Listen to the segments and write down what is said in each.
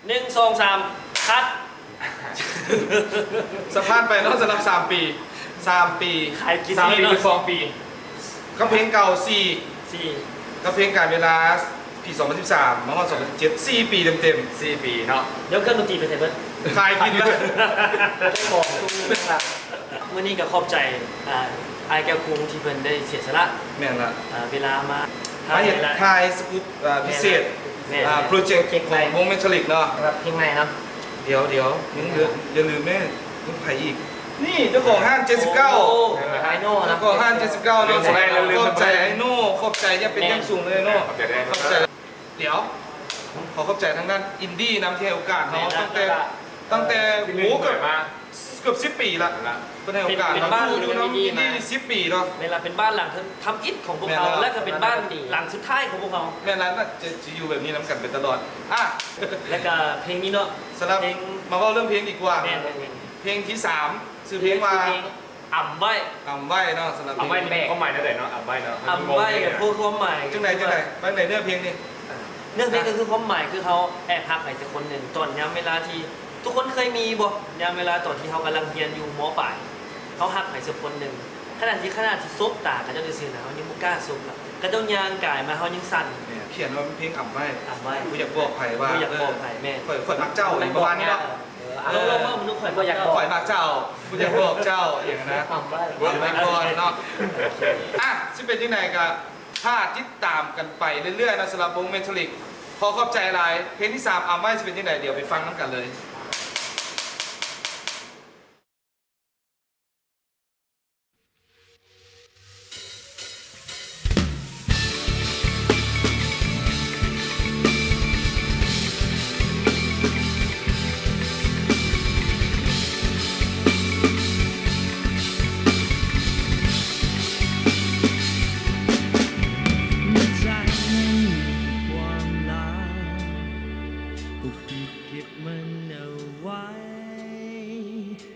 ໜຶ່ງ ສອງ ສາມ ຄັດ. ສະພາດໄປເນາະ ສຳລັບສາມປີ ສາມປີ ຂາຍກິນ ສາມປີ ຫຼື ສອງປີ ກັບເພງເກົ່າ ສີ່ ສີ່ ກັບເພງການເວລາ ປີສອງພັນສິບສາມ ມາຮອດສອງພັນສິບເຈັດ ສີ່ປີເຕັມໆ ສີ່ປີເນາະ. ດຽວເຄື່ອງດົນຕີໄປໃສເບິດ? ຂາຍກິນແລ້ວ. ມື້ນີ້ກໍຂອບໃຈ ອ່າ ອ້າຍແກ້ວກຸງທີ່ເພິ່ນໄດ້ເສຍສະຫຼະ ແມ່ນລະ ອ່າ ເວລາມາ ມາເຮັດຖ່າຍສະກຸບ ອ່າ ພິເສດ ແມ່ນລະ ອ່າ ໂປຣເຈັກຂອງວົງແມນທຣິກເນາະ ສຳລັບເພງໃໝ່ເນາະ. ດຽວໆ ຍັງເຫຼືອ ຢ່າລືມແມ່ ຍັງໃຜອີກ? ນີ້ເຈົ້າຂອງຮ້ານເຈັດສິບເກົ້າ ໂອ້ ໄອໂນ ເຈົ້າຂອງຮ້ານເຈັດສິບເກົ້າເນາະ. ຂອບໃຈໄອໂນ ຂອບໃຈຢ່າງເປັນຢ່າງສູງເລີຍເນາະ. ຂອບໃຈ ດຽວ ຂໍຂອບໃຈທາງດ້ານອິນດີ້ນຳທີ່ໃຫ້ໂອກາດເຮົາ ແມ່ນລະ ຕັ້ງແຕ່ ແມ່ນລະ ຕັ້ງແຕ່ ໂອ້ ເກືອບ ເກືອບສິບປີລະ ແມ່ນລະ ເພິ່ນໃຫ້ໂອກາດເຮົາ ເປັນ ເປັນບ້ານ ຢູ່ນຳອິນດີ້ສິບປີເນາະ. ແມ່ນລະ ເປັນບ້ານຫຼັງທຳອິດຂອງພວກເຮົາ ແມ່ນລະ ແລະກໍເປັນບ້ານຫຼັງສຸດທ້າຍຂອງພວກເຮົາ ແມ່ນລະ ຈະ ຈະຢູ່ແບບນີ້ນຳກັນໄປຕະຫຼອດ. ອ່ະ ແລະກໍເພງນີ້ເນາະ ສຳລັບເພງ ມາເວົ້າເລື່ອງເພງດີກວ່າ ແມ່ນໆໆ ເພງທີສາມ ຊື່ເພງວ່າ ຊື່ເພງ ອຳໄວ້ ອຳໄວ້ເນາະ. ສຳລັບ ອຳໄວ້ນີ້ມີຄວາມໝາຍແນວໃດເນາະ? ອຳໄວ້ເນາະ ອຳໄວ້ກໍຄືຄວາມໝາຍ ຈັ່ງໃດ ຈັ່ງໃດ ຈັ່ງໃດເນື້ອເພງນີ້? ເນື້ອເພງກໍຄືຄວາມໝາຍ ຄືເຮົາແອບຮັກໃຜສັກຄົນໜຶ່ງ ຕອນຍາມເວລາທີ່ ທຸກຄົນເຄີຍມີບໍ່? ຍາມເວລາຕອນທີ່ເຮົາກຳລັງຮຽນຢູ່ ມ.ປາຍ ເຮົາຮັກໃຜສັກຄົນໜຶ່ງ ຂະໜາດທີ່ ຂະໜາດທີ່ສົບຕາເຂົາເຈົ້າຊື່ໆນະ ເຮົາຍັງບໍ່ກ້າສົບລະ ເຂົາເຈົ້າຍ່າງກາຍມາ ເຮົາຍັງສັ່ນ. ແມ່ນ ຂຽນວ່າເປັນເພງອຳໄວ້ ອຳໄວ້ ບໍ່ຢາກບອກໃຜວ່າ ບໍ່ຢາກບອກໃຜ ແມ່ນ ຂ້ອຍ ຂ້ອຍມັກເຈົ້າ ປະມານນີ້ເນາະ. ເອີ ເອີ ລອງເວົ້າ ເບິ່ງດູ ຂ້ອຍບໍ່ຢາກບອກ ຂ້ອຍມັກເຈົ້າ ບໍ່ຢາກບອກເຈົ້າ ຫຍັງນະ ອຳໄວ້ ອຳໄວ້ກ່ອນເນາະ. ອ່ະ ຊິເປັນຈັ່ງໃດກໍຖ້າຕິດຕາມກັນໄປເລື້ອຍໆເນາະ ສຳລັບວົງແມນທຣິກ. ຂໍຂອບໃຈຫຼາຍ. ເພງທີສາມ ອຳໄວ້ ຊິເປັນຈັ່ງໃດ ດຽວໄປຟັງນຳກັນເລີຍ. ໃນໃຈມີຄວາມລັບ ປົກປິດເກັບມັນເອົາໄວ້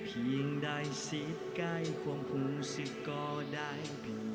ພຽງໄດ້ສິດໃກ້ຄວາມຮູ້ສຶກກໍໄດ້ ພຽງ